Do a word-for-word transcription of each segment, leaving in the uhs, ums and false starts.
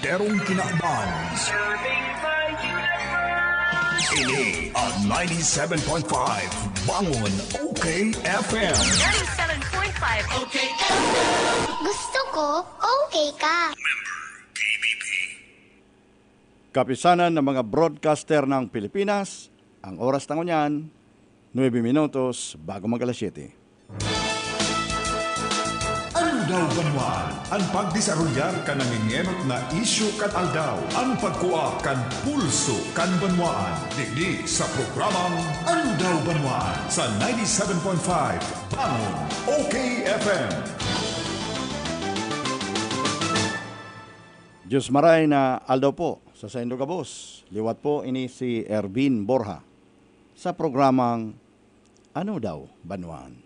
Terong kinaban. Ini ang ninety-seven point five Bangon O K F M. Ninety-seven point five O K F M. Gusto ko, okay ka. Kapisanan ng mga broadcaster ng Pilipinas, ang oras na ngunyan, nuebe minutos bago mag alas siyete. Aldaw Banwaan, ang pagdesarolyar kan nangengenot na isyu kan aldaw, ang pagkua kan pulso kan banwaan. Digdi sa programang Aldaw Banwaan sa ninety-seven point five Bangon O K F M. Diyos maray na aldaw po sa saindo gabos. Liwat po ini si Ervin Borja sa programang Ano Daw Banwaan.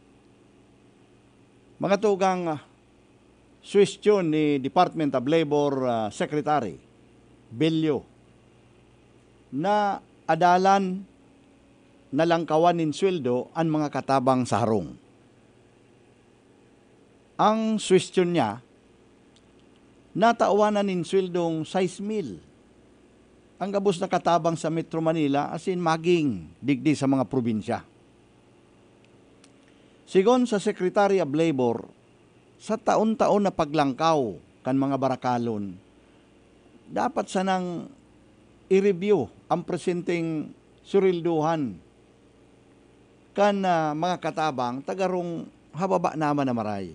Mga tugang, ah, suwestyon ni Department of Labor, ah, Secretary Bello na adalan na langkawan nin sweldo an mga katabang sa harong. Ang suwestyon niya, natawan na nin sweldong sais mil ang gabos na katabang sa Metro Manila asin maging digdi sa mga probinsya. Sigon sa Secretary of Labor, sa taon-taon na paglangkaw kan mga barakalon, dapat sanang i-review ang presenteng sweldohan kan, ah, mga katabang ta garo hababa naman na maray.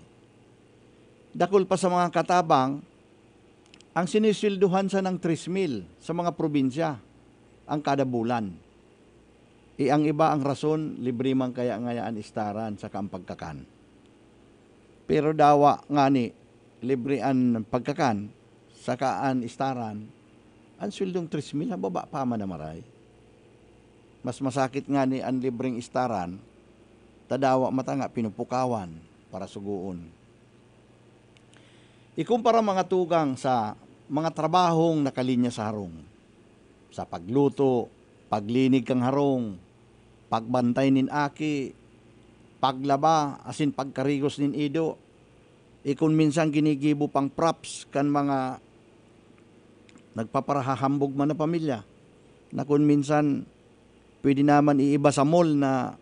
Dakul pa sa mga katabang, ang sinisweldohan sanang tres mil sa mga probinsya ang kada bulan. I ang iba ang rason, libre man kaya ngaya an istaran saka ang pagkakan. Pero dawa ngani, libre an pagkakan saka an istaran, an sweldong tres mil hababa pa man na maray. Mas masakit ngani an libreng istaran, ta dawa mata nga pinupukawan para sugoon. Ikumpara mga tugang sa mga trabahong nakalinya sa harong, sa pagluto, paglinig kan harong, pagbantay nin aki, paglaba, asin pagkarigos nin ido. Ikon minsan ginigibo pang props kan mga nagpaparahahambog man na pamilya, na kun minsan pwede naman iiba sa mall na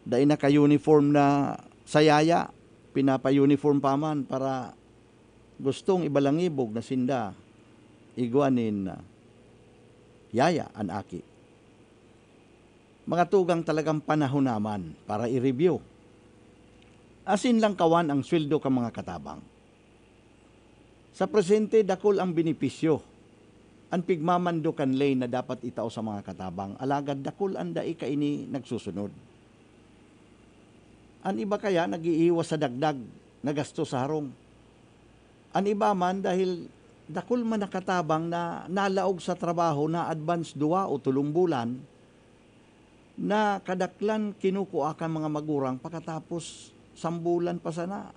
dai naka-uniform na sa yaya, pinapa-uniform pa man para gustong ibalangibog na sinda igwa nin, ah, yaya an aki. Mga tugang, talagang panahon naman para i-review asin langkawan ang sweldo kan mga katabang. Sa presente, dakul ang benepisyo an pigmamando kan ley na dapat itao sa mga katabang, alagad dakul an dai kaini nagsusunod. An iba kaya nag-iiwas sa dagdag na gasto sa harong. An iba man, dahil dakul man nakatabang na nalaog sa trabaho na advance duwa o tolong bulan, na kadaklan kinukua kan mga magurang pakatapos sambulan pa sana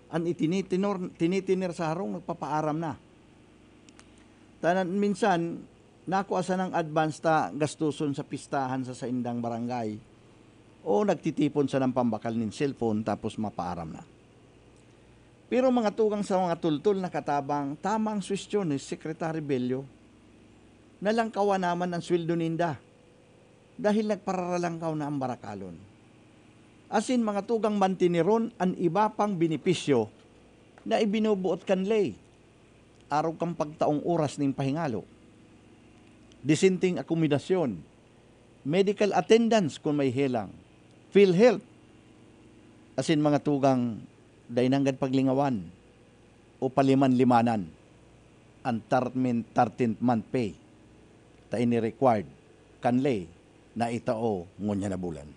an itinitinor-, tinitiner sa harong, nagpapaaram na. Tanan minsan, nakua sanang advance ta gastuson sa pistahan sa saindang barangay o nagtitipon sanang pambakal nin cellphone tapos mapaaram na. Pero mga tugang sa mga tultol na katabang, tama ang suwestyon ni Secretary Bello na langkawan naman ang sweldo ninda dahil nagpararalangkaw na ang barakalon. Asin mga tugang, mantineron an iba pang benepisyo na ibinubuot kan ley, arog kan pagtaong oras nin pahingalo, disenteng akomodasyon, medical attendance kun may helang, PhilHealth, asin mga tugang, dai nanggad paglingawan o paliman-limanan an thirteenth, thirteenth month pay, ta ini required kan ley na itao ngunyan na bulan.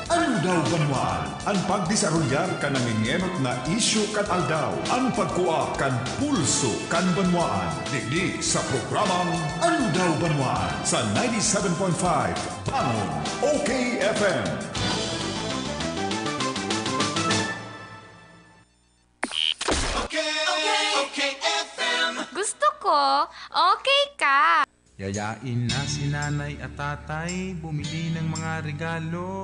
Aldaw Banwaan, ang pagdesarolyar kan nangengenot na isyu kan aldaw, ang pagkua kan pulso kan banwaan. Digdi sa programang Aldaw Banwaan sa ninety-seven point five Bangon O K F M. Okay, okay, okay, F M. Gusto ko, okay ka. Yayain na si nanay at tatay, bumili ng mga regalo.